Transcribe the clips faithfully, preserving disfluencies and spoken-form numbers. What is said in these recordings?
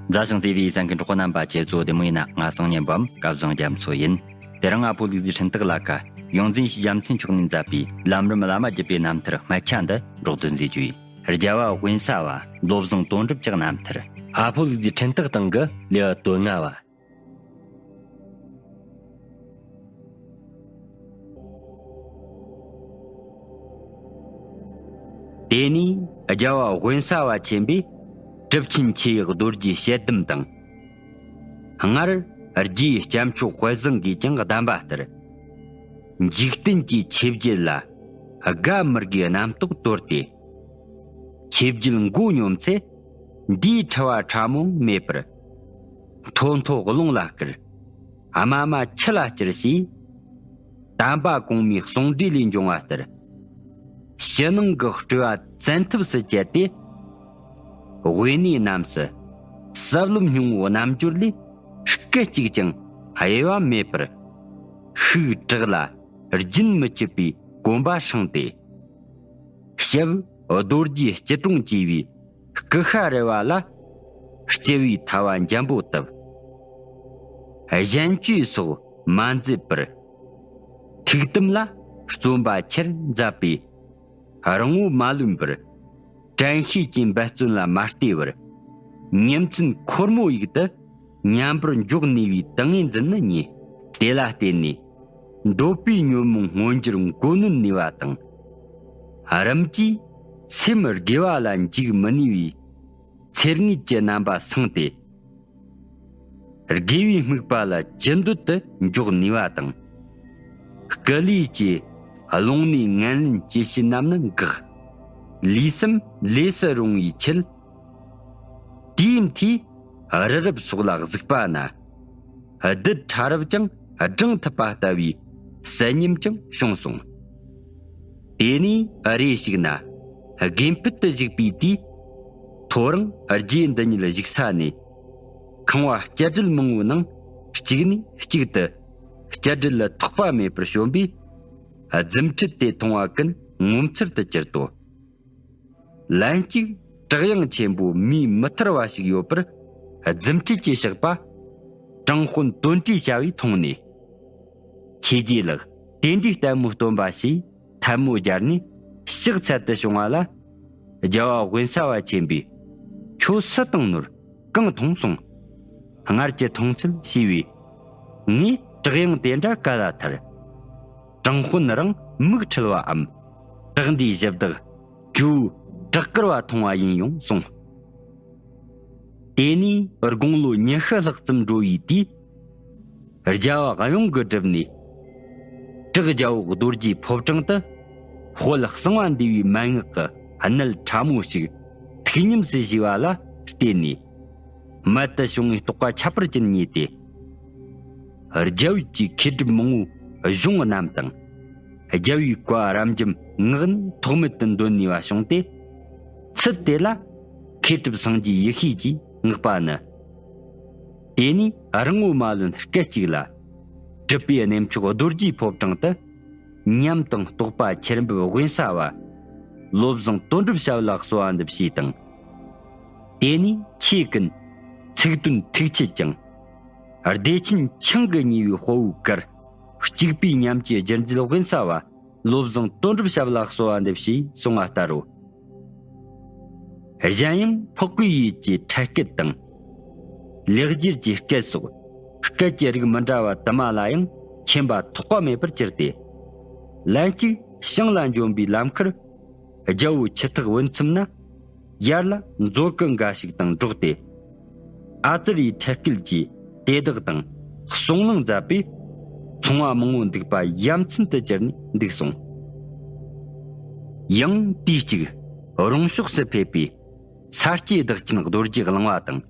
མཛའ་ཞིང་བརྩེ་བའི་གསན་མཁན་གྲོགས་པོ་རྣམ་པ་ཁྱེད་ཚོ་བདེ་མོ་ཡིན་ན། ང་སང་ཉིན་བམ་སྐལ་བཟང་རྒྱ་མཚོ་ཡིན། དེ་རིང་ཨ་ཕོ་ལུག་རྫིའི་འཕྲིན་སྟེགས་ལ་ཁ། ཡོངས་འཛིན་ཡེ་ཤེས་རྒྱལ་མཚན་མཆོག་ནས་མཛད་པའི་ལམ་རིམ་བླ་མ་བརྒྱུད་པའི་རྣམ་ཐར་སྨད་ཆ་འདི་སྒྲོག་སྟོན་མཛད་རྒྱུ་ཡིན། རྒྱལ་བ་དབེན་ས་བ་བློ་བཟང་དོན་གྲུབ་ཀྱི་རྣམ་ཐར། ཨ་ཕོ་ལུག་རྫིའི་འཕྲིན་སྟེགས་སྟེང་གི་ལེའུ་དོན་ལྔ་བ། དེ་ནས་རྒྱལ་བ་དབེན་ས་བ་ཆེན་པོས་གྲུབ་ཆེན་ཆེ་ཡག་རྡོ་རྗེའི་དཔྱད་གཏམ་དང་། སྔར་རྗེ་སྐྱབས་མཆོག་དཔལ་བཟང་གིས་ཀྱང་གདམས་པ་ལྟར། འཇིག་རྟེན་གྱི་ཆོས་བརྒྱད་ལ་དགའ་མི་དགའི་རྣམ་རྟོག་དོར་ཏེ། ཆོས་བརྒྱད་མགོ་སྙོམས་ཚེ། འདིའི་འཁྲུལ་བ་ཕྲ་མོ་མེད་པར། མཐོ་མཐོ་རླུང་ལ་བསྐུར། དམའ་དམའ་ཆུ་ལ་སྐྱུར་ཞེས། དམ་པ་གོང་མའི་གསུང་འགྲེལ་ལས་འབྱུང་བ་ལྟར། ཕྱི་ནང་གི་སྤྲོས་པ་བཙན་ཐབས་སུ་བཅད་དེ། དབེན་གནས་རྣམས་སུ་ཟབ་ལམ་སྙིང་པོའི་རྣལ་འབྱོར་ལས་སྐད་ཅིག་ཀྱང་གཡེལ་བ་མེད་པར། ཤུགས་དྲག་ལ་རྒྱུན་མི་འཆད་པའི་གོམ་པ་བསྲིངས་ཏེ། ཞབས་རྡོ་རྗེ་སྐྱིལ་ཀྲུང་བཅས་པའི་སྐུ་ཤ་རལ་པ་ལ་སྐྱེ་བའི་ཐལ་བ་འཇམ་པོ་བཏབ། གཞན་གཅེས་སོགས་མ་མཛད་པར། ཐུགས་དམ་ལ་བརྩོན་པ་ཆེར་མཛད་པས། རིང་པོ་མ་ལོན་པར། དྲན་ཤེས་ཀྱི་འབད་བརྩོན་ལ་མ་ལྟོས་པར། ཉིན་མཚན་འཁོར་མོ་ཡིག་ཏུ་མཉམ་པར་འཇོག་ནུས་པའི་ཏིང་ངེ་འཛིན་ནི་རྙེད། དེ་ལ་བརྟེན་ནས་འདོད་པའི་ཉོན་མོངས་མངོན་འགྱུར་མགོ་གནོན་ནུས་པ་དང་། རིམ་གྱིས་སེམས་དགེ་བ་ལ་འཇུག་མི་ནུས་པའི་ཚེར་ངེས་ཀྱི་རྣམ་པ་སངས་ཏེ། དགེ་བའི་དམིགས་པ་ལ་ཇི་འདོད་དུ་འཇོག་ནུས་པ་དང་། སྐུ་ལུས་ཀྱི་རླུང་ནུས་ངན་ལེན་ཅི་བྱེད་རྣམས་ནི་འགག། ལུས་སེམས་ལས་སུ་རུང་བའི་ཕྱིར། དེའི་མཐུས་རི་རབ་སོགས་ལ་གཟིགས་པ་ན། རྡུལ་ཕྲ་རབ་ཀྱང་བགྲང་ཐུབ་པ་ལྟ་བུའི་གསལ་ཉམས་ཀྱང་བྱུང་གསུངས། དེ་ནས་རེ་ཞིག་ན་དགོན་ཕུད་དུ་བཞུགས་པའི་དུས། ཐོ་རངས་རྗེ་འདི་ཉིད་བཞུགས་ས་ནས། ཁང་བ་སྐྱ་སྦྲུལ་མང་པོའི་ནང་གཅིག་ནས་གཅིག་ཏུ་སྐྱ་སྦྲུལ་ལ་ཐོགས་པ་མེད་པར་བྱོན་པས། རྫུ་འཕྲུལ་དེ་མཐོང་བ་ཀུན་ངོ་མཚར་དུ་གྱུར་ཏོ། ལན་གཅིག་བྲག་གཡང་ཆེན་པོ་མེ་མི་ཐར་བ་ཞིག་ཡོད་པར། རྫུ་འཕྲུལ་གྱི་ཞགས་པ་དྲང་དཔོན་དོན་གྲུས་བྱ་བས་མཐོང་ནས། ཆོས་རྗེ་ལགས། དེ་འདྲའི་ལྟད་མོ་སྟོན་པ་ཞེས་ཐལ་མོ་སྦྱར་ནས་ཕྱག་འཚལ་དུ་བྱུང་བ་ལ། རྒྱལ་བ་དབེན་ས་བ་ཆེན་པོས། ཁྱོད་སུ་དང་ནོར་གང་མཐོང་གསུངས། སྔར་གྱི་མཐོང་ཚུལ་ཞུས་པས། ངས་བྲག་གཡང་དེ་འདྲ་ག་ལ་ཐར། དྲང་དཔོན་རང་མིག་འཁྲུལ་བའམ། བྲག་འདིའི་གཞི་བདག་ཇོ་བོ་བྲག་དཀར་བ་མཐོང་བ་ཡིན་ཡོང་གསུངས། དེ་ནས་དགུང་ལོ་ཉི་ཤུ་ལྷག་ཙམ་འགྲོ་བའི་དུས། རྒྱལ་བ་གཡོན་གྱི་སྒྲུབ་ནས། བྲག་རྒྱལ་པོ་རྡོ་རྗེ་ཕོ་བྲང་དུ། དཔལ་གསང་བ་འདུས་པའི་མན་ངག་གི་གནད་ཕྲ་མོ་ཞིག་ཐུགས་ཉམས་སུ་བཞེས་པ་ལ་བརྟེན་ནས། རྨད་དུ་བྱུང་བའི་རྟོགས་པ་ཁྱད་པར་ཅན་རྙེད་དེ། རྒྱལ་བོད་ཀྱི་མཁས་གྲུབ་མང་པོའི་གཞུང་རྣམས་དང་། རྒྱལ་བའི་བཀའ་རབ་འབྱམས་ངག་རྣམས་ཐོགས་མེད་དུ་འདོན་ནུས་པ་བྱུང་སྟེ། ཚུལ་དེ་ལ་མཁས་གྲུབ་སངས་རྒྱས་ཡེ་ཤེས་ཀྱིས་བསྔགས་པ་ནི། དེ་ནས་རིང་པོ་མ་ལོན་སྐད་ཅིག་ལ། གྲུབ་པའི་གནས་མཆོག་རྡོ་རྗེ་ཕོ་བྲང་དུ། ཉམས་དང་རྟོགས་པ་ཁྱེར་འབེབས་དབེན་ས་བ། བློ་བཟང་དོན་གྲུབ་ཞབས་ལ་གསོལ་བ་འདེབས་ཞེས་དང་། དེ་ནས་ཆོས་ཀུན་ཚིག་དོན་ཐུགས་ཆུད་ཅིང་། བདེ་ཆེན་འཆང་གི་ཉེ་བའི་དཔའ་བོའི་གར། གཅིག་པའི་ཉམས་ཀྱི་སྦྱོར་མཛད་དབེན་ས་བ། བློ་བཟང་དོན་གྲུབ་ཞབས་ལ་གསོལ་བ་འདེབས་ཞེས་གསུངས་པ་ལྟར་རོ། གཞན་ཡང་འཕགས་པའི་ཡུལ་གྱི་འཕྲལ་སྐད་དང་། ལེགས་སྦྱར་གྱི་སྐད་སོགས་སྐད་ཀྱི་རིགས་མི་འདྲ་བ་དུ་མ་ལ་ཡང་མཁྱེན་པ་ཐོགས་པ་མེད་པར་གྱུར་ཏེ། ལན་གཅིག་ཞིང་ལ་འབྱོན་པའི་ལམ་ཁར། རྒྱལ་པོ་ཆུ་ཐིགས་བུད་མཚམས་ན། ཡར་ལ་མཛོ་ཀུ་འགའ་ཞིག་དང་འགྲོགས་ཏེ། ཨ་ཙརྱའི་འཕྲལ་སྐད་ཀྱིས་དེ་དག་དང་གསུང་གླེང་མཛད་པས། ཚོང་བ་མང་པོ་འདུག་པ་ཡ་མཚན་དུ་གྱུར་ནས་འདུག་གསུངས། ཡང་དུས་གཅིག་རོང་ཕྱོགས་སུ་ཕེབས་པའི་ས་སྐྱེས་བདག་ཆེན་རྡོ་རྗེ་གླིང་པ་དང་།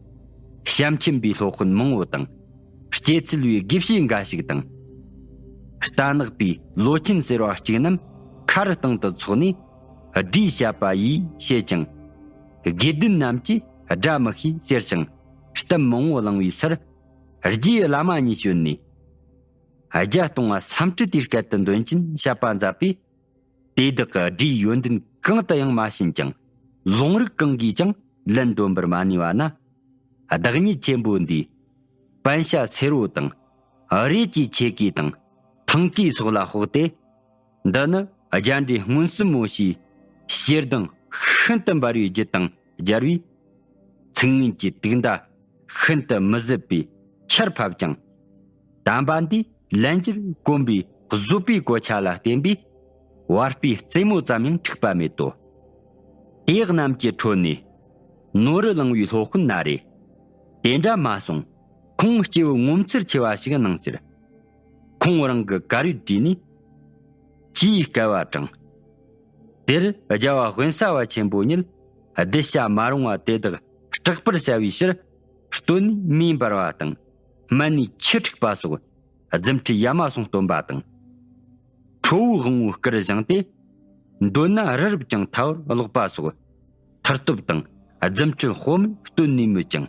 བྱམས་ཆེན་པའི་སློབ་དཔོན་མང་པོ་དང་། སྐྱེད་ཚལ་པའི་དགེ་བཤེས་འགའ་ཞིག་དང་། རྟ་ནག་པའི་ལོ་ཆེན་ཟེར་བ་གཅིག་རྣམས་མཁར་སྟེང་དུ་འཚོགས་ནས། སྒྲའི་བཤད་པ་ཡིས་བཤད་ཅིང་། དགེ་ལྡན་རྣམས་ཀྱིས་སྒྲ་མི་ཤེས་ཟེར་ཞིང་གཏམ་མང་པོ་གླེང་བའི་སར། རྗེའི་བླ་མ་གཉིས་བྱོན་ནས། བརྒྱད་སྟོང་པ་སམ་ཀྲི་ཏའི་སྐད་དུ་འདོན་ཅིང་བཤད་པ་མཛད་པས། དེ་དག་གིས་སྒྲའི་ཡོན་ཏན་གང་དུ་ཡང་མ་ཕྱིན་ཀྱང་། ལུང་རིགས་གང་གིས་ཀྱང་ལན་འདོན་པར་མ་ནུས་པ་ན། བདག་ཉིད་ཆེན་པོ་འདིས་པཎ་ཞྭ་སེར་བོ་དང་། རས་ཀྱི་ཆས་གོས་དང་ཐང་གོས་སོགས་ལ་ཕོག་སྟེ། འདི་ནི་རྒྱ་འདྲེ་སྔོན་སྲིན་མོ་ཞེས་ཞེ་སྡང་ཤིན་ཏུ་འབར་བའི་རྒྱུ་དང་སྦྱར་བས། ཚིག་ངན་གྱི་དུག་མདའ་ཤིན་ཏུ་མི་བཟད་པའི་ཆར་ཕབ་ཀྱང་། དམ་པ་འདིས་ལན་བརྒྱར་གོམས་པའི་བཟོད་པའི་གོ་ཆ་ལ་བརྟེན་པས། བ་སྤུའི་རྩེ་མོ་ཙམ་ཡང་འཁྲུགས་པ་མེད་དོ། དེ་རྣམས་ཀྱི་ཁྲོད་ནས་ནོར་རུ་ལངས་པའི་སློབ་དཔོན་ན་རེ། དེ་འདྲ་མ་སོང་། ཁོང་སྐྱེ་བོ་ངོ་མཚར་ཆེ་བ་ཞིག་གནང་ཟེར། ཁོང་རང་གི་དཀར་ཡོལ་བྲིས་ནས་ཅིའི་བསྐལ་བ་དྲངས། དེར་རྒྱལ་བ་དབེན་ས་པ་ཆེན་པོ་ཉིད་གདུལ་བྱ་མ་རུངས་པ་དེ་དག་སྐྲག་པར་བྱ་བའི་ཕྱིར། སྟོད་ནས་མེ་འབར་བ་དང་སྨད་ནས་ཆུ་འཁྲིགས་པ་སོགས་རྫུ་འཕྲུལ་ཡ་མ་ཟུང་སྟོན་པ་དང་། ཁྲོ་བོའི་དབང་པོའི་སྐུར་བཞེངས་ཏེ། མདུན་ན་རི་རབ་ཀྱང་ཐལ་བར་ལོག་པ་སོགས་མཐུ་སྟོབས་དང་རྫུ་འཕྲུལ་དཔག་མེད་སྟོན་ནས་མོད་ཀྱང་།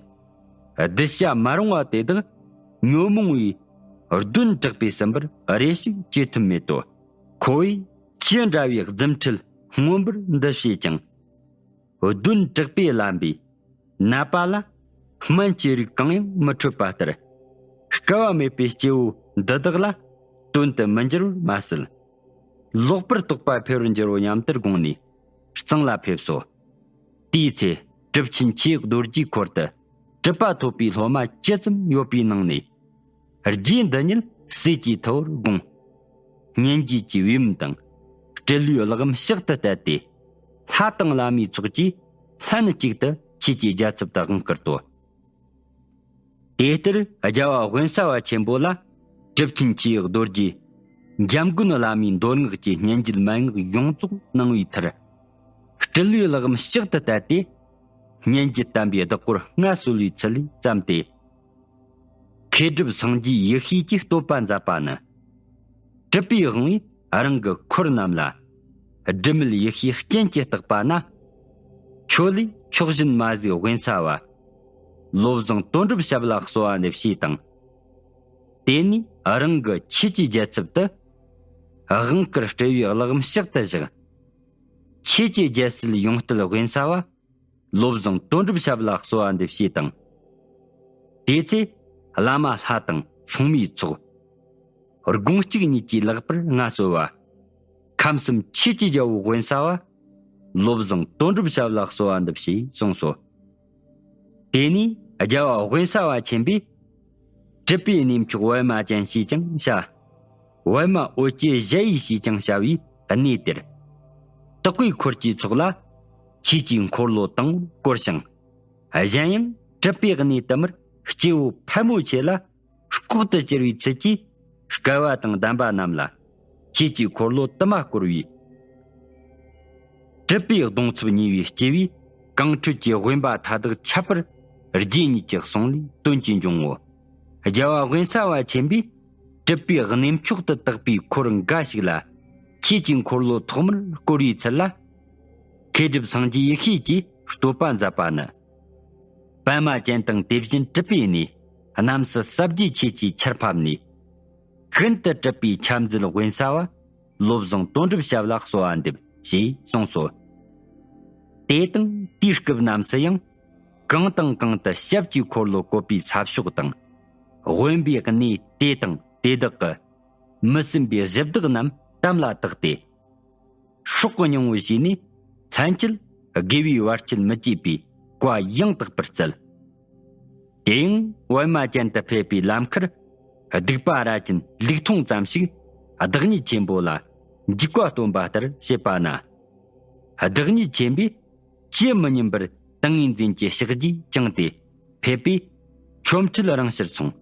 གདུལ་བྱ་མ་རུངས་པ་དེ་དག་ཉོན་མོངས་པའི་གདོན་དྲེགས་པས་ཟིན་པར་རེ་ཞིག་བྱེད་ཐུབ་མེད་དོ། ཁོ་བོས་ཅི་འདྲ་བའི་རྫུ་འཕྲུལ་མངོན་པར་འདི་བྱས་ཀྱང་། གདོན་དྲེགས་པས་བརླམས་པའི་ནད་པ་ལ་སྨན་གྱི་རིགས་གང་ཡང་མི་འཕྲོད་པ་ལྟར། བསྐལ་པ་མེད་པའི་སྐྱེ་བོ་འདི་དག་ལ་དོན་དུ་མི་འགྱུར་བར་མ་ཟད། ལོག་པར་རྟོག་པ་འཕེལ་བར་འགྱུར་རོ་སྙམ་དུ་དགོངས་ནས་གཙང་ལ་ཕེབས་སོ། དེའི་ཚེ་གྲུབ་ཆེན་ཆོས་རྡོ་རྗེའི་འཁོར་དུ་གྲུབ་པ་ཐོབ་པའི་སློབ་མ་ཅི་ཙམ་ཡོད་པའི་ནང་ནས། རྗེ་འདི་ཉིད་སྲས་ཀྱི་ཐུ་བོར་དགོངས། སྙན་བརྒྱུད་ཀྱི་བེའུ་མོ་དང་སྤྲེལ་བའི་གླུ་གམ་ཕྱག་ཏུ་གཏད་དེ། ལྷ་དང་བླ་མའི་ཚོགས་ཀྱིས་ལྷན་ཅིག་ཏུ་ཆོས་ཀྱི་རྒྱལ་ཚབ་ཏུ་དབང་བསྐུར་ཏོ། དེ་ལྟར་རྒྱལ་བ་དབེན་ས་པ་ཆེན་པོ་ལ་གྲུབ་ཆེན་ཆོས་རྡོ་རྗེ་འཇམ་མགོན་བླ་མའི་མདོ་སྔགས་ཀྱི་སྙན་བརྒྱུད་མན་ངག་ཡོངས་རྫོགས་གནང་བའི་མཐར། སྤྲེལ་བའི་གླུ་གམ་ཕྱག་ཏུ་གཏད་དེ། སྙན་བརྒྱུད་དམ་པའི་བདག་པོར་མངའ་གསོལ་བའི་ཚུལ་ལས་བརྩམས་ཏེ། མཁས་གྲུབ་སངས་རྒྱས་ཡེ་ཤེས་ཀྱིས་བསྟོད་པ་མཛད་པ་ནི། གྲུབ་པའི་དབང་པོས་རང་གི་འཁོར་རྣམས་ལ། སྒྲིབ་མེད་ཡེ་ཤེས་སྤྱན་གྱིས་བརྟགས་པ་ན། ཁྱོད་ལས་ཕྱོགས་བཞིན་མ་གཟིགས་དབེན་ས་པ། བློ་བཟང་དོན་གྲུབ་ཞབས་ལ་གསོལ་བ་འདེབས་ཞེས་དང་། དེ་ནས་རང་གི་ཆོས་ཀྱི་རྒྱལ་ཚབ་ཏུ། དབང་བསྐུར་སྤྲེལ་བའི་གླུ་གམ་ཕྱག་ཏུ་བཞག། ཆོས་ཀྱི་རྒྱལ་སྲིད་ཡོངས་གཏད་དབེན་ས་པ། བློ་བཟང་དོན་གྲུབ་ཞབས་ལ་གསོལ་བ་འདེབས་ཞེས་དང་། དེ་ཚེ་བླ་མ་ལྷ་དང་སྲུང་མའི་ཚོགས། དགོངས་གཅིག་ཉིད་ཀྱིས་ལེགས་པར་མངའ་གསོལ་བ། ཁམས་གསུམ་ཆོས་ཀྱི་རྒྱལ་པོ་དབེན་ས་པ། བློ་བཟང་དོན་གྲུབ་ཞབས་ལ་གསོལ་བ་འདེབས་ཞེས་གསུངས་སོ། དེ་ནས་རྒྱལ་བ་དབེན་ས་པ་ཆེན་པོས། གྲུབ་པའི་གནས་མཆོག་པད་མ་ཅན་ཞེས་ཀྱང་བྱ། པད་མ་འོད་ཀྱི་ཞལ་ཡུལ་ཞེས་ཀྱང་བྱ་བའི་གནས་དེར། དག་པའི་འཁོར་གྱི་ཚོགས་ལ་ཆོས་ཀྱི་འཁོར་ལོ་དང་པོར་བསྐོར་ཞིང་། གཞན་ཡང་གྲུབ་པའི་གནས་དུ་མར་སྐྱེ་བོ་ཕལ་མོ་ཆེ་ལ་ལྐོག་ཏུ་གྱུར་པའི་ཚུལ་གྱིས། བསྐལ་པ་དང་ལྡན་པ་རྣམས་ལ་ཆོས་ཀྱི་འཁོར་ལོ་དུ་མ་བསྐོར་བས། གྲུབ་པའི་གདུང་འཚོབ་ཉེ་བའི་སྐྱེ་བོས་གང་འཕྲོད་ཀྱི་དབེན་པ་མཐའ་དག་ཁྱབ་པར་རྗེ་ཉིད་ཀྱི་གསུང་ལས་དོན་གྱིས་འབྱུང་ངོ་། རྒྱལ་བ་དབེན་ས་པ་ཆེན་པོས་གྲུབ་པའི་གནས་མཆོག་ཏུ་བཏགས་པའི་འཁོར་འགའ་ཞིག་ལ་ཆོས་ཀྱི་འཁོར་ལོ་ཐོག་མར་བསྐོར་བའི་ཚུལ་ལ། མཁས་གྲུབ་སངས་རྒྱས་ཡེ་ཤེས་ཀྱིས་བསྟོད་པ་མཛད་པ་ནི། པད་མ་ཅན་དང་དེ་བཞིན་གྲུབ་པའི་གནས་རྣམས་སུ་ཟབ་རྒྱས་ཆོས་ཀྱི་ཆར་ཕབ་ནས། ཤིན་ཏུ་གྲུབ་པའི་ཆར་འཛིན་དབེན་ས་པ། བློ་བཟང་དོན་གྲུབ་ཞབས་ལ་གསོལ་བ་འདེབས་ཞེས་གསུངས་སོ། དེ་དང་དེའི་སྐབས་རྣམས་སུ་ཡང་། གང་དང་གང་དུ་ཞབས་ཀྱི་འཁོར་ལོ་བཀོད་པའི་ས་ཕྱོགས་དང་། དབེན་པའི་གནས་དེ་དང་དེ་དག་གི་མི་སེམས་པའི་གཞི་བདག་རྣམས་དམ་ལ་བཏགས་ཏེ། སྲོག་གི་སྙིང་པོ་བཞེས་ནས་ལྷན་ཅིག་དགེ་བའི་བར་ཆད་མི་བྱེད་པའི་བཀའ་ཡང་དག་པར་སྩལ། དེ་ཡང་པད་མ་ཅན་དུ་ཕེབས་པའི་ལམ་ཁར་སྡིག་པ་ར་ཅན་ལུག་ཐུང་ཙམ་ཞིག་བདག་ཉིད་ཆེན་པོ་ལ་འཇིགས་པ་སྟོན་པ་ལྟར་བྱེད་པ་ན། བདག་ཉིད་ཆེན་པོས་ཅི་མི་སྙམ་པར་ཏིང་ངེ་འཛིན་གྱི་ཕྱག་རྒྱས་བཅིངས་ཏེ། ཕེབས་པས་ཆོ་འཕྲུལ་རང་ཕྱིར་སོང་།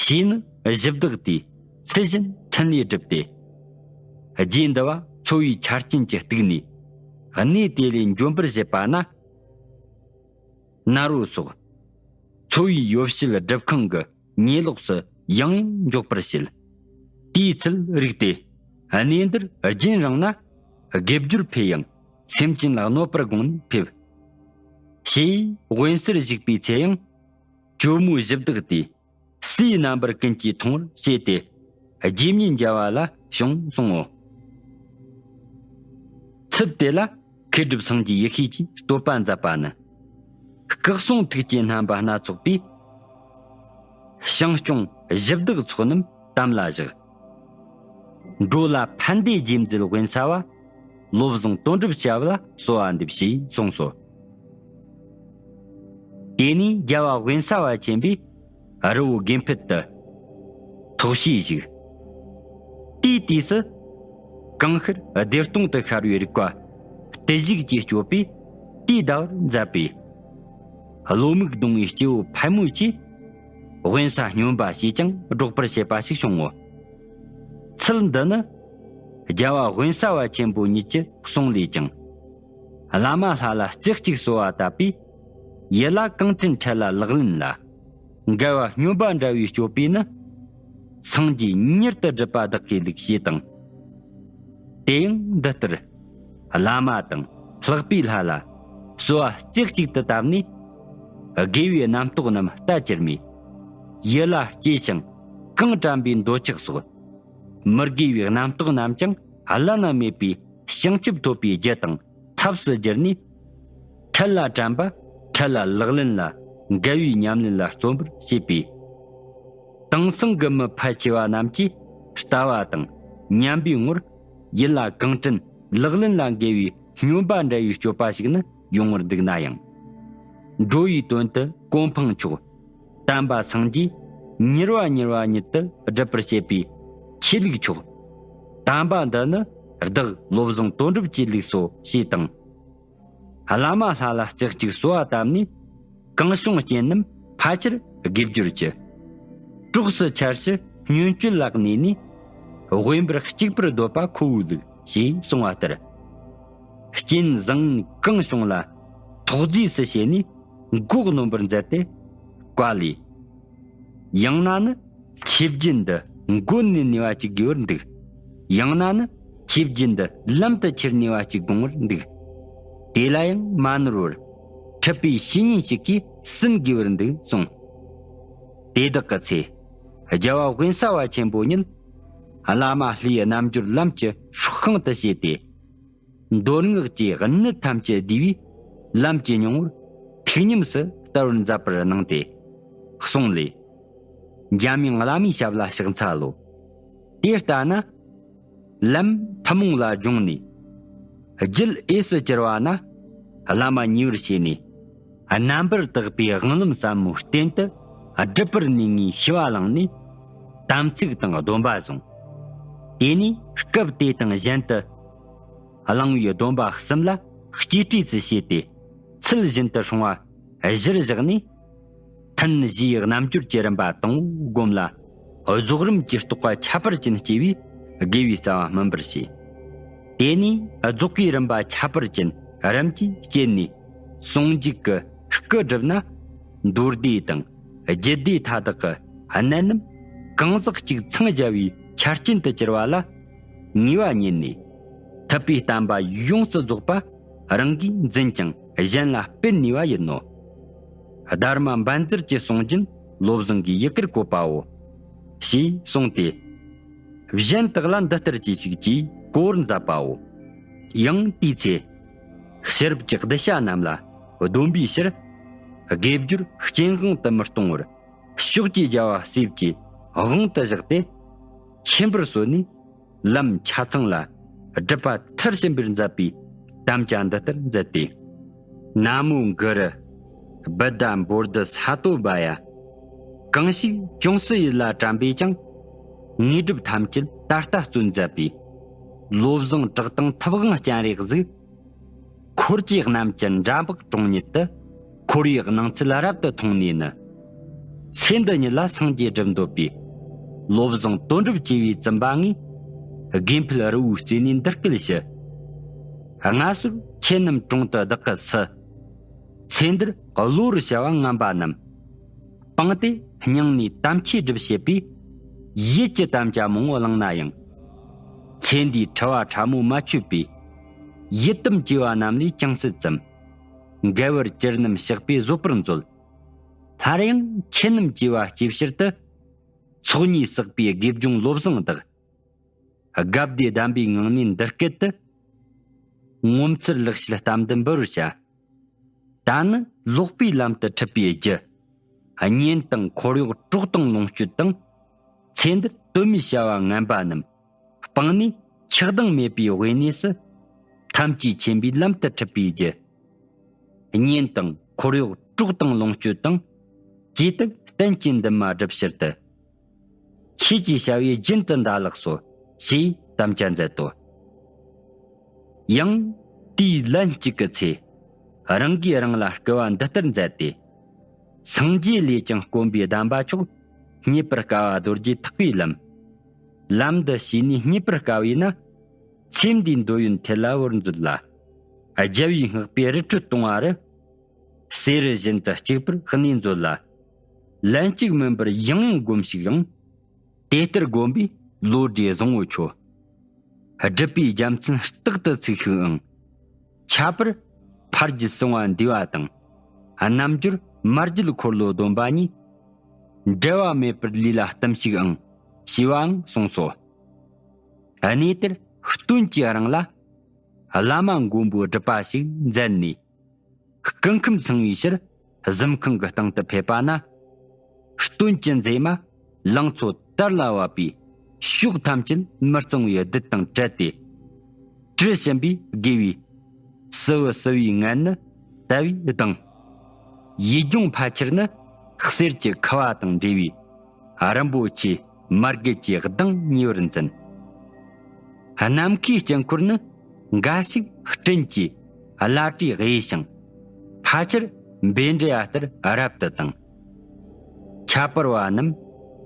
ཞེས་ནི་གཞི་བདག་དེས་ཚུལ་བཞིན་ཕྲིན་ལས་བསྒྲུབས་ཏེ། རྗེ་འདི་བ་འཚོ་བའི་ཆ་རྐྱེན་གྱིས་གཏུགས་ནས་གནས་དེ་ལས་འབྱོན་པར་བྱེད་པ་ན། ནཱ་རོ་སོགས་འཚོ་བའི་ཡོ་བྱད་སྒྲུབ་ཁང་གི་ཉེ་ལོགས་སུ་ཡང་ཡང་འཇོག་པར་བྱེད། དེའི་ཚུལ་རིག་སྟེ་གནས་འདིར་རྒྱུན་རིང་ན་དགེ་སྦྱོར་འཕེལ་ཡང་སེམས་ཅན་ལ་གནོད་པར་དགོངས་ནས་ཕེབས། ཞེས་དབེན་སར་བཞུགས་པའི་ཚེ་ཡང་། ཇོ་མོའི་གཞི་བདག་དེས་སུའི་རྣམ་པར་ཀུན་གྱིས་མཐོང་བར་བྱས་ཏེ། རྗེ་མྱི་མཇལ་བ་ལ་བྱུང་གསུང་ངོ་། ཚུལ་དེ་ལ་མཁས་གྲུབ་སངས་རྒྱས་ཡེ་ཤེས་ཀྱིས་བསྟོད་པ་མཛད་པ་ནི། སྐུ་གསུང་ཐུགས་ཀྱི་རྣམ་པ་སྣ་ཚོགས་པའི། ཞིང་སྐྱོང་གཞི་བདག་ཚོགས་རྣམས་དམ་ལ་བཞག་འགྲོ་ལ་ཕན་བདེ་རྗེས་འཛིན་དབེན་ས་བ། བློ་བཟང་དོན་གྲུབ་ཞབས་ལ་གསོལ་བ་འདེབས་ཞེས་གསུངས་སོ། དེ་ནས་རྒྱལ་བ་དབེན་ས་བ་ཆེན་པོས་རི་བོ་དགེ་འཕེལ་དུ་ཐོག་ཤེས་བཞུགས། དེའི་དུས་སུ་གང་ཤར་བདེ་སྟོང་དུ་ཤར་བའི་རིག་པ་བརྟུལ་ཞུགས་ཀྱི་སྤྱོད་པས་དུས་འདའ་བར་མཛད་པས། བློ་མིག་གདུང་བའི་སྐྱེ་བོ་ཕལ་མོ་ཆེས་དབེན་ས་སྨྱོན་པ་ཞེས་ཀྱང་སྒྲོག་པར་བྱེད་པ་ཞིག་བྱུང་ངོ་། ཚུལ་འདི་ནི་རྒྱལ་བ་དབེན་ས་བ་ཆེན་པོ་ཉིད་ཀྱི་གསུང་ལས་ཀྱང་། བླ་མ་ལྷ་ལ་རྩེ་གཅིག་གསོལ་བ་བཏབ་པས། ཡིད་ལ་གང་དྲན་འཕྲལ་ལ་ལག་ལེན་ལ། འགལ་བ་སྨྱོན་པ་འདྲ་བའི་སྤྱོད་པས་ནི། སངས་རྒྱས་མྱུར་དུ་སྒྲུབ་པ་བདག་གིས་ལུགས་ཞེས་དང་། དེ་ཡང་འདི་ལྟར། བླ་མ་དང་ལྷག་པའི་ལྷ་ལ་གསོལ་བ་རྩེ་གཅིག་ཏུ་བཏབ་ནས། དགེ་བའི་རྣམ་རྟོག་རྣམས་ལྟ་ཅི་སྨོས། ཡིད་ལ་སྐྱེས་ཤིང་གང་དྲན་པའི་འདོད་ཆགས་སོགས། མི་དགེ་བའི་རྣམ་རྟོག་རྣམས་ཀྱང་བླ་ན་མེད་པའི་བྱང་ཆུབ་ཐོབ་པའི་རྒྱུ་དང་ཐབས་སུ་གྱུར་ནས། འཕྲལ་ལ་དྲན་པ་འཕྲལ་ལ་ལག་ལེན་ལ་འགལ་བའི་ཉམས་ལེན་ལ་བརྩོན་པར་བྱེད་པས། དེང་སང་གི་མི་ཕལ་ཆེ་བ་རྣམས་ཀྱིས་ལྟ་བ་དང་ཉན་པའི་ངོར་ཡིད་ལ་གང་དྲན་ལག་ལེན་ལ་འགལ་བའི་སྨྱོན་པ་འདྲ་བའི་སྤྱོད་པ་ཞིག་ནི་ཡོང་བར་འདུག་ན་ཡང་། འགྲོ་བའི་དོན་དུ་གོ་འཕང་མཆོག་དམ་པ་སངས་རྒྱས་མྱུར་བ་མྱུར་བ་ཉིད་དུ་སྒྲུབ་པར་བྱེད་པའི་ཆོས་ལུགས་མཆོག་དམ་པ་འདི་ནི་བདག་བློ་བཟང་དོན་གྲུབ་ཀྱི་ལུགས་སོ་ཞེས་དང་། བླ་མ་ལྷ་ལ་རྩེ་གཅིག་གསོལ་བ་བཏབ་ནས་གང་བྱུང་རྐྱེན་རྣམས་ཕལ་ཆེར་དགེ་སྦྱོར་གྱི་གྲོགས་སུ་འཆར་ཕྱིར་སྨྱོན་སྤྱོད་ལ་གནས་ནས་དབེན་པར་གཅིག་པུར་སྡོད་པ་ཁོ་བོའི་ལུགས་ཞེས་གསུངས་པ་ལྟར། རྐྱེན་བཟང་ངན་གང་བྱུང་ལ་ཐོག་རྫས་སུ་བྱས་ནས་མགོ་གནོན་པར་མཛད་དེ། བཀའ་ལས། ཡང་ན་ནི་ཆོས་བརྒྱུད་འདི་མགོ་ནས་ནུས་པ་ཅིག་དགོས་པར་འདུག་ཡང་ན་ནི་ཆོས་བརྒྱུད་འདི་ལམ་དུ་ཁྱེར་ནུས་པ་ཅིག་དགོས་པར་འདུག་དེ་ལ་ཡང་མ་ནོར་བར་ཁྲིད་པའི་བཤེས་གཉེན་ཞིག་གིས་ཟིན་དགོས་པར་འདུག་གསུངས། དེ་དག་གི་ཚེ་རྒྱལ་བ་དབེན་ས་བ་ཆེན་པོ་ཉིད་བླ་མ་ལྷའི་རྣལ་འབྱོར་ལམ་གྱི་སྲོག་ཤིང་དུ་བྱས་ཏེ། མདོ་སྔགས་ཀྱི་གནད་ཐམས་ཅད་བསྡུས་པའི་ལམ་གྱི་སྙིང་པོར་ཐུགས་ཉམས་སུ་བསྟར་བར་མཛད་པར་གནང་སྟེ། གསུང་ལས། འཇམ་དབྱངས་བླ་མའི་ཞབས་ལ་ཕྱག་འཚལ་ལོ། དེ་ལྟ་ན། ལམ་ཐུན་མོང་ལ་སྦྱོང་ནས། རྒྱུད་འོས་སུ་གྱུར་པ་ན། བླ་མ་ཉེ་བར་བྱས་ནས། རྣམ་པར་དག་པའི་དབང་ལམ་ཟབ་མོའི་རྟེན་དུ་སྒྲུབ་པར་ནུས་ངེས་ཤེས་པ་བླངས་ནས། དམ་ཚིག་དང་སྡོམ་པ་བཟུང་། དེ་ནས་སྐབས་དེ་དང་གཞན་དུ། བླང་བའི་སྡོམ་པ་གསུམ་ལ་གཅེས་སྤྲས་སུ་བྱས་ཏེ། ཚུལ་བཞིན་དུ་སྲུང་བ་གཞིར་བཞག་ནས། ཐུན་བཞིའི་རྣལ་འབྱོར་གྱི་རིམ་པ་དང་པོ་སྒོམ་ལ། རྫོགས་རིམ་གྱི་རྟོགས་པ་ཁྱད་པར་ཅན་སྐྱེ་བས་དགེ་བའི་རྩ་བ་སྨིན་པར་བྱེད། དེ་ནས་རྫོགས་པའི་རིམ་པ་ཁྱད་པར་ཅན་རིམ་གྱིས་སྐྱེས་ནས། ཟུང་འཇུག་གི་སྐུ་བསྒྲུབས་ན། མདོ་སྡེ་དང་རྒྱུད་སྡེ་མཐའ་དག་གི་གནད་རྣམས་གང་ཟག་གཅིག་འཚང་རྒྱ་བའི་ཆ་རྐྱེན་དུ་གྱུར་པ་ལ་ངེས་པ་རྙེད་ནས། ཐུབ་པའི་བསྟན་པ་ཡོངས་སུ་རྫོགས་པ་རང་གིས་འཛིན་ཅིང་གཞན་ལ་སྤེལ་ནུས་པ་ཡིན་ནོ། སྡར་མ་འབན་ཛར་གྱི་གསུང་རྒྱུན་བློ་བཟང་གིས་ཡི་གེར་བཀོད་པའོ། ཞེས་གསུངས་ཏེ། གཞན་དག་ལ་འདི་ལྟར་གྱིས་ཤིག་ཅེས་གོ་བར་མཛད་པའོ། ཡང་དེའི་ཚེ། ཤེས་རབ་ཀྱི་གདུལ་བྱ་རྣམས་ལ་སྡོམ་པའི་ཕྱིར། དགེ་སྦྱོར་རྐྱེན་དབང་དུ་མི་གཏོང་བར། ཕྱོགས་ཀྱི་རྒྱལ་བ་སྲས་ཀྱི་དབང་དུ་བཞག་སྟེ། མཁྱེན་པར་གསོལ་ནས། ལམ་ཆ་ཚང་ལ་སྒྲུབ་པ་མཐར་ཕྱིན་པར་མཛད་པའི་དམ་བཅའ་འདི་ལྟར་མཛད་དེ། ན་མོ་གུ་རུ། བུདྡྷ་བོ་དྷི་ས་ཏོ་བྷ་ཡ། གང་ཞིག་ཅུང་ཟད་ཡིད་ལ་དྲན་པས་ཀྱང་། དངོས་གྲུབ་ཐམས་ཅད་ད་ལྟ་སྩོལ་མཛད་པའི། བློ་བཟང་གྲགས་དང་ཐུབ་དབང་སྤྱན་རས་གཟིགས། འཁོར་གྱི་རྣམས་ཀྱི་འདྲ་འབག་གྲོང་ཉིད་དུ། འཁོར་བའི་སྣང་ཚུལ་རབ་ཏུ་མཐོང་ནས་ནི། ཚེ་འདི་ཉིད་ལ་སངས་རྒྱས་སྒྲུབ་འདོད་པའི། བློ་བཟང་དོན་གྲུབ་ཅེས་པའི་བཙུན་པ་ངས། དགེ་འཕེལ་རི་བོའི་རྩེ་ནས་འདི་སྐད་ཞུ། སྔ་སོར་ཁྱེད་རྣམས་གྲོང་དུ་བདག་གི་སུ། ཚེ་འདིར་གློ་བུར་བྱ་བ་ངན་པ་རྣམས། སྤངས་ཏེ་སྙིང་ནས་དམ་ཆོས་སྒྲུབ་བྱེད་པའི། ཡིད་ཀྱི་དམ་བཅའ་མང་པོ་བླངས་ན་ཡང་། ཚེ་འདིའི་འཁྲི་བ་ཕྲ་མོ་མ་ཆོད་པའི། ཡི་དམ་བཅས་པ་རྣམས་ལས་ཅུང་ཟད་ཙམ། འགལ་བར་གྱུར་རྣམས་བཤགས་པས་བཟོད་པར་མཛོད། སླར་ཡང་ཁྱེད་རྣམས་བཅས་པ་སྐྱེ་ཕྱིར་དུ། ཚོགས་གཉིས་བསགས་པའི་དགེ་སྦྱོང་བློ་བཟང་བདག་དགའ་བདེ་ལྡན་པའི་ངང་ནས་འདི་སྐད་དུ། ངོ་མཚར་ལེགས་བཤད་གཏམ་འདི་འབུལ་བར་བྱ། ད་ནི་ ལོག་པའི་ལམ་དུ་ཁྲིད་པའི་རྒྱུ། གཉེན་དང་འཁོར་གཡོག་གྲོགས་དང་ལོངས་སྤྱོད་དང་། ཚེ་འདིར་དོན་མེད་བྱ་བ་ངན་པ་རྣམས་སྤངས་ནས་ཆགས་སྡང་མེད་པའི་དབེན་གནས་སུ། ཐམས་ཅད་མཁྱེན་པའི་ལམ་དུ་ཁྲིད་པའི་རྒྱུ། གཉེན་དང་འཁོར་གཡོག་གྲོགས་དང་ལོངས་སྤྱོད་དང་། ཇི་ལྟར་གཏན་གྱི་འདུན་མ་སྒྲུབ་ཕྱིར་དུ། ཆོས་ཀྱི་བྱ་བས་རྒྱུན་དུ་འདའ་ལགས་སོ། ཞེས་དམ་བཅའ་མཛད་དོ། ཡང་དེའི་ལན་གཅིག་གི་ཚེ། རང་གིས་རང་ལ་སྐུལ་བ་འདི་ལྟར་མཛད་དེ། སངས་རྒྱས་ལས་ཀྱང་དཀོན་པའི་གདམས་པ་མཆོག། རྙེད་པར་དཀའ་བ་རྡོ་རྗེ་ཐེག་པའི་ལམ། ལམ་འདི་ཤེས་ནས་རྙེད་པར་དཀའ་བས་ན། ཚེ་འདིའི་འདོད་ཡོན་ཐེལ་ལ་བོར་མཛོད་ལ། རྒྱལ་བའི་བསྔགས་པའི་རི་ཁྲོད་གཏོང་བ་རུ། བསེ་རུ་བཞིན་དུ་གཅིག་པུར་གནས་མཛོད་ལ། ལན་གཅིག་མིན་པར་ཡང་ཡང་སྒོམས་ཤིག་ཡང་། དེ་ལྟར་བསྒོམས་པས་བློ་གྲོས་བཟང་པོ་ཆོད། སྒྲུབ་པའི་རྒྱལ་མཚན་རྟག་ཏུ་ཚིག་ཤིག་ཨང་། ཁྱད་པར་ཕ་རྒྱུད་གསང་བ་འདུས་པ་དང་། རྣལ་འབྱོར་མ་རྒྱུད་འཁོར་ལོ་སྡོམ་པ་གཉིས། འབྲལ་བ་མེད་པར་ལུས་ལ་གཏུམ་ཞིག་ཨང་། ཞེས་པའང་གསུངས་སོ། གནས་དེར་སྟོན་གྱི་རིང་ལ། བླ་མ་མགོན་པོའི་སྒྲུབ་པ་ཞིག་མཛད་ནས། སྐུ་ཁམས་ཚང་བའི་ཕྱིར་གཟིམ་ཁང་གི་སྟེང་དུ་ཕེབས་པ་ན། སྟོན་གྱི་མཛེས་མ་ལང་ཚོ་དར་ལ་བབས་པས། ཕྱོགས་ཐམས་ཅད་མི་གཙང་བའི་རྡུལ་དང་བྲལ་ཏེ། དྲི་ཞིམ་པས་དགེ་བའི་སིལ་བུ་བསིལ་བའི་ངད་ནི་དལ་བས་ལྡང་། ཡིད་འབྱུང་ཕལ་ཆེར་ནི་གསེར་གྱི་ཁུ་བ་དང་འདྲེས་པའི་རིན་པོ་ཆེ་མར་གད་ཀྱི་གདངས་ཉེ་བར་འཛིན། ནམ་མཁའི་དཀྱིལ་འཁོར་ནི་འགའ་ཞིག་སྤྲིན་གྱི་བླ་བྲེས་དབྱེ་ཞིང་། ཕལ་ཆེར་བཻ་ཌཱི་ཡ་ལྟར་རབ་ཏུ་དང་། ཁྱད་པར་བ་རྣམས་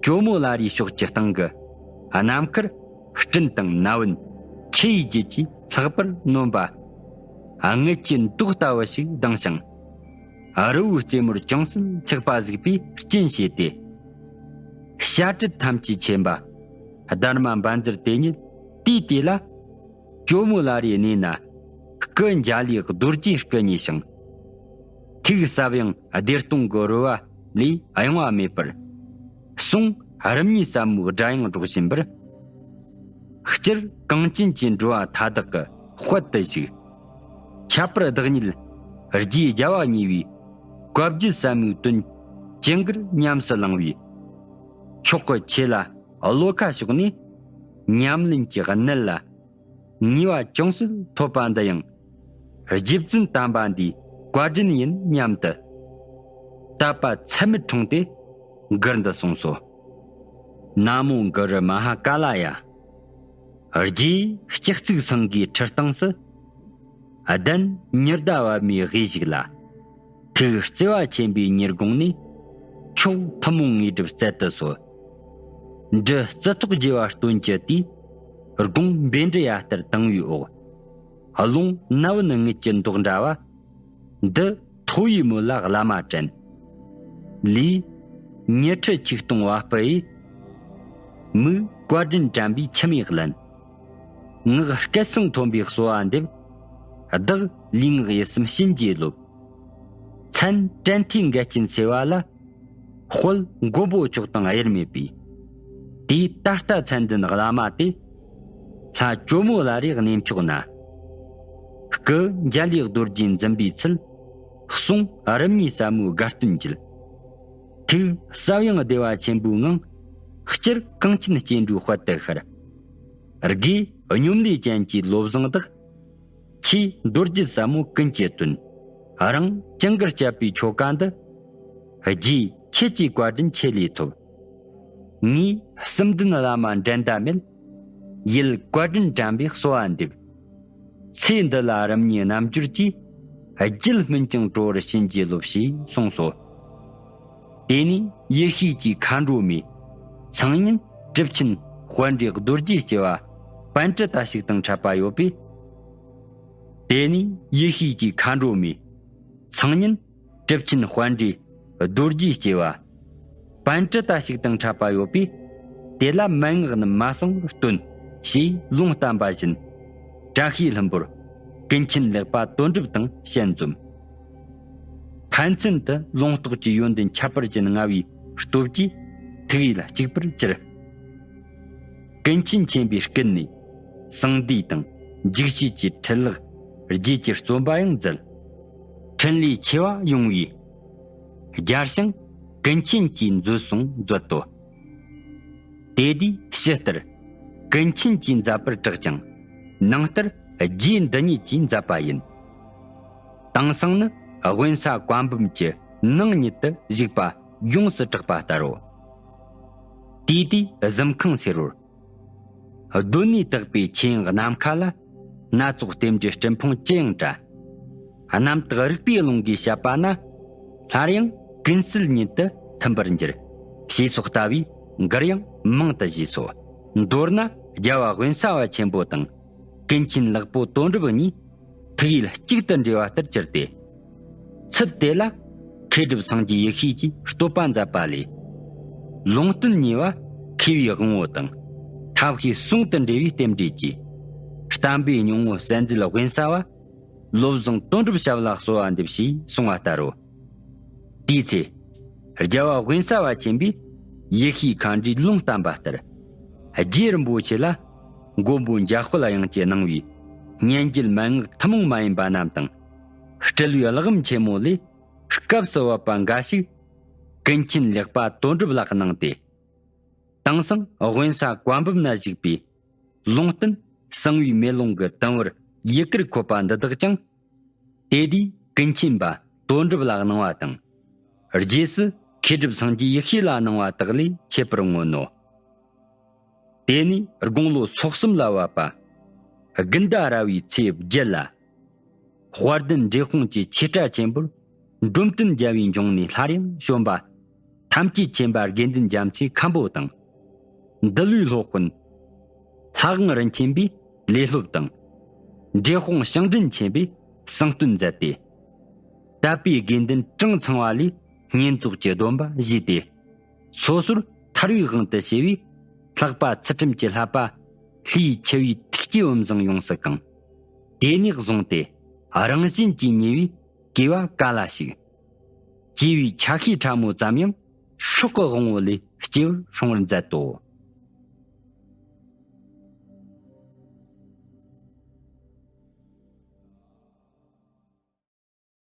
ཇོ་མོ་ལ་རིའི་ཕྱོགས་ཀྱི་སྟེང་གི་ནམ་མཁར་སྤྲིན་དང་ན་བུན་ཆུ་ཡི་རྒྱུད་ཀྱིས་ལྷག་པར་ནོན་པ། རྔུལ་གྱི་མདོག་ལྟ་བུ་ཞིག་ལྡང་ཞིང་། རི་བོའི་རྩེ་མོར་ཅུང་ཟད་འཁྱགས་པ་གཟིགས་པས་རྐྱེན་བྱས་ཏེ། བྱ་སྤྲེལ་ཐམས་ཅད་ཁྱེར་འབབ། སྡར་མ་འབའ་འཛེར་དེ་ཉིད་དུས་དེ་ལ། ཇོ་མོ་ལ་རེ་གནས་ན། སྐུ་འཇའ་ལུས་རྡོ་རྗེའི་སྐུ་བརྙེས་ཤིང་། ཐུགས་ཟབ་ཡངས་བདེ་སྟོང་གི་རོལ་བ་ལས་གཡེང་བ་མེད་པར། གསུང་རིམ་གཉིས་ཟབ་མོའི་སྒྲ་དབྱངས་སྒྲོག་བཞིན་པར། སྤྱིར་གངས་ཅན་གྱི་འགྲོ་བ་མཐའ་དག་གི་དཔལ་དུ་བཞུགས། ཁྱད་པར་བདག་ཉིད་རྗེ་རྒྱལ་བ་གཉིས་པའི་བཀའ་བརྒྱུད་ཟབ་མོའི་དོན་ཇི་འགར་ཉམས་སུ་བླངས་པའི། མཆོག་གི་ཆོས་ལ་བློ་ཁ་ཕྱོགས་ནས་ཉམས་ལེན་གྱི་གནད་ལ། ནུས་པ་ཅུང་ཟད་ཐོབ་པ་འདི་ཡང་རྗེ་བཙུན་དམ་པ་འདིའི་བཀའ་དྲིན་ཡིན་སྙམ་དུ། དད་པ་ཚད་མེད་འཁྲུངས་ཏེ་མགུར་འདི་གསུངས་སོ། ན་མོ་གུ་རུ་མ་ཧཱ་ཀཱ་ལ་ཡ། རྗེ་སྤྱི་གཙུག་སེང་གེའི་ཁྲི་སྟེངས་སུ། གདན་ཉི་ཟླ་བར་མའི་དབུས་ཞིག་ལ། ཐུགས་བརྩེ་བ་ཆེན་པོས་ཉེར་དགོངས་ནས། མཆོག་ཐུན་མོང་དངོས་གྲུབ་སྩལ་དུ་གསོལ། འབྲི་རྩི་ཐོག་རྒྱས་པ་སྟོན་གྱི་དུས། དགོངས་བཻ་ཌཱི་ཡ་ལྟར་དྭངས་པའི་འོག། རླུང་ན་བུན་རྔུལ་གྱི་མདོག་འདྲ་བ། འདི་ཐོ་བའི་མོད་ལ་བླ་མ་དྲན། ལུས་ཉི་ཁྲི་ཆིག་སྟོང་བ་སྤུ་ཡིས། མིག་བཀའ་དྲིན་དྲན་པའི་མཆི་མས་བརླན། ངག་སྐད་གསང་མཐོན་པོས་གསོལ་བ་འདེབས། བདག་ལུས་ངག་ཡིད་གསུམ་གཤིན་རྗེའི་རློབས། མཚན་དྲན་ཐོས་འགལ་རྐྱེན་སེལ་བ་ལ། དཔལ་མགོན་པོ་མཆོག་དང་དབྱེར་མེད་པའི། དེའི་ད་ལྟ་མཚན་ལྡན་བླ་མ་སྟེ། ལྷ་ཇོ་མོ་ལ་རེ་གནས་མཆོག་ན། སྐུ་འཇའ་ལུས་རྡོ་རྗེ་འཛིན་པའི་ཚུལ། གསུང་རིམ་གཉིས་ཟབ་མོའི་དགའ་སྟོན་གྱི། ཐུགས་བསམ་ཡང་བདེ་བ་ཆེན་པོའི་ངང་། སྤྱིར་གངས་ཅན་སྐྱེ་འགྲོའི་དཔལ་དུ་ཤར། དགེ་སྙོམས་ལས་ཅན་གྱི་བློ་བཟང་བདག་ཆོས་རྡོ་རྗེ་ཟབ་མོ་ཀུན་གྱི་དོན། རང་ཅང་གར་བཅད་པའི་ཆོ་ག་འདི། རྗེ་ཁྱེད་ཀྱི་བཀའ་དྲིན་ཆེ་ལས་ཐོབ། ངས་གསུམ་ལྡན་བླ་མ་འགྲན་ཟླ་མེད། ཡིད་བཀའ་དྲིན་དྲན་པས་གསོལ་བ་འདེབས། ཚེ་འདི་ལ་རིམ་གཉིས་རྣལ་འབྱོར་གྱིས། རྒྱུད་སྨིན་ཅིང་གྲོལ་བར་བྱིན་གྱིས་རློབས། ཞེས་གསུངས་སོ། དེ་ནས་ཡེ་ཤེས་ཀྱི་མཁའ་འགྲོ་མས། ཚངས་ཉིན་གྲུབ་ཆེན་དཔལ་འབྲེ་རྡོ་རྗེ་སྐྱེ་བ་པཎྜི་ཏ་ཞིག་དང་འཕྲད་པ་ཡོད་པས། དེ་ནས་ཡེ་ཤེས་ཀྱི་མཁའ་འགྲོ་མས། ཚངས་ཉིན་གྲུབ་ཆེན་དཔལ་འབྲེ་རྡོ་རྗེ་སྐྱེ་བ། པཎྜི་ཏ་ཞིག་དང་འཕྲད་པ་ཡོད་པས། དེ་ལ་མན་ངག་རྣམས་མ་གསང་བར་སྟོན། ཞེས་ལུང་བསྟན་པ་བཞིན། བཀྲ་ཤིས་ལྷུན་པོར་ཀུན་མཁྱེན་ལེགས་པ་དོན་གྲུབ་དང་ཞལ་འཛོམས། ཕན་ཚུན་དུ་ལུང་རྟོགས་ཀྱི་ཡོན་ཏན་ཁྱད་པར་ཅན་མངའ་བའི་སྟོབས་ཀྱིས་ཐུགས་ཡིད་གཅིག་པར་གྱུར། ཀུན་མཁྱེན་ཆེན་པོའི་སྐུ་ནས་གསང་འདུས་དང་འཇིགས་བྱེད་ཀྱི་ཕྲིན་ལས་རྗེས་ཀྱི་རྩོམ་པ་ཡང་མཛད། འཕྲིན་ལས་ཆེ་བ་ཡོང་བས། རྒྱལ་ཞིང་ཀུན་མཁྱེན་གྱིས་མཛོད་སོང་མཛད་དོ། དེ་དུས་ཕྱི་ལྟར་ཀུན་མཁྱེན་གྱིས་མཛད་པར་གྲགས་ཀྱང་། ནང་ལྟར་རྗེ་འདི་ཉིད་ཀྱིས་མཛད་པ་ཡིན། དེང་སང་ནི་དབེན་ས་བཀའ་འབུམ་གྱི་ནང་ཉིད་དུ་བཞུགས་པ་ཡོངས་སུ་གྲགས་པ་ལྟར་རོ། དེ་དུས་གཟིམ་ཁང་སེར་བོར། གདོད་ནས་དག་པའི་ཆོས་དབྱིངས་ནམ་མཁའ་ལ། སྣ་ཚོགས་རྟེན་འབྲེལ་སྤྲིན་ཕུང་ཅི་ཡང་བཀྲ། རྣམ་དག་རིག་པའི་རླུང་གིས་བཤད་པ་ན། སླར་ཡང་ཀུན་གསལ་ཉིད་དུ་ཐིམ་པར་འགྱུར། ཞེས་སོགས་ལྟ་བུའི་མགུར་དབྱངས་མང་དུ་བཞེས་སོ། མདོར་ན་རྒྱལ་བ་དབེན་ས་པ་ཆེན་པོ་དང་ཀུན་མཁྱེན་ལེགས་པོ་དོན་གྲུབ་གཉིས་ཐུགས་ཡིད་གཅིག་ཏུ་འདྲེས་པ་ལྟར་གྱུར་ཏེ། ཚུལ་དེ་ལ་མཁས་གྲུབ་སངས་རྒྱས་ཡེ་ཤེས་ཀྱིས་བསྟོད་པ་མཛད་པ་ལས། ལུང་བསྟན་གཉིས་པ་མཁས་པའི་དབང་པོ་དང་། ཐབས་ཤེས་ཟུང་དུ་འབྲེལ་བའི་རྟེན་འབྲེལ་གྱིས། བསྟན་པའི་སྙིང་པོ་གསལ་མཛད་དབེན་ས་པ། བློ་བཟང་དོན་གྲུབ་ཞབས་ལ་གསོལ་བ་འདེབས་ཞེས་གསུངས་པ་ལྟར་རོ། དེའི་ཚེ། རྒྱལ་བ་དབེན་ས་པ་ཆེན་པོས་ཡེ་ཤེས་མཁའ་འགྲོའི་ལུང་བསྟན་པ་ལྟར། རྗེ་རིན་པོ་ཆེ་ལ་མགོན་པོ་འཇམ་དཔལ་དབྱངས་ཀྱིས་གནང་བའི་སྙན་བརྒྱུད་མན་ངག་ཐུན་མོང་མ་ཡིན་པ་རྣམས་དང་། སྤྲུལ་བའི་གླེགས་བམ་ཆེན་མོ་ལས་སྐབས་སུ་བབ་པ་འགའ་ཞིག་ཀུན་མཁྱེན་ལེགས་པ་དོན་གྲུབ་ལ་གནང་སྟེ། དེང་སང་དབེན་ས་བཀའ་འབུམ་ན་བཞུགས་པའི་ལུང་བསྟན་གསང་བའི་མེ་ལོང་གི་དུམ་བུར་ཡི་གེར་འཁོད་པ་འདི་དག་ཀྱང་། དེ་དུས་ཀུན་མཁྱེན་པ་དོན་གྲུབ་ལ་གནང་བ་དང་། རྗེས་སུ་མཁས་གྲུབ་སངས་རྒྱས་ཡེ་ཤེས་ལ་གནང་བ་དག་ལས་ཁྱད་པར་མངོན་ནོ། དེ་ནས་དགུང་ལོ་སོ་གསུམ་ལ་བབ་པ། དགུན་ཟླ་ར་བའི་ཚེས་བརྒྱད་ལ། དཔལ་ལྡན་འབྲས་སྤུངས་ཀྱི་ཆོས་གྲྭ་ཆེན་པོར་འབྲོམ་སྟོན་རྒྱལ་བའི་འབྱུང་གནས་སླར་ཡང་བྱོན་པ། ཐམས་ཅད་མཁྱེན་པ་དགེ་འདུན་རྒྱལ་མཚན་མཁན་པོ་དང་། འདུལ་བའི་སློབ་དཔོན་ལྷ་དབང་རིན་ཆེན་པས་ལས་སློབ་དང་། འབྲས་སྤུངས་ཞིང་བྲན་ཆེན་པོས་གསང་སྟོན་མཛད་དེ། དད་པའི་དགེ་འདུན་གྲངས་ཚང་བ་ལས་བསྙེན་རྫོགས་ཀྱི་སྡོམ་པ་བཞེས་ཏེ། སོ་སོར་ཐར་བའི་དབང་དུ་བྱས་པས། ལྷག་པ་ཚུལ་ཁྲིམས་ཀྱི་བསླབ་པ་ལྷའི་འཆི་བའི་ཐུགས་བསྐྱེད་བུམ་བཟང་ཡོངས་སུ་གང་། དེ་ནས་བཟུང་སྟེ་རང་བཞིན་གྱིས་ཉེ་བའི་སྐྱེ་བ་ག་ལ་ཞིག་སྐྱེ་བའི་ཆ་ཤས་ཕྲ་མོ་ཙམ་ཡང་སྲོག་གི་དབང་པོ་ལས་སྐྱེ་བར་སྲུང་བར་མཛད་དོ།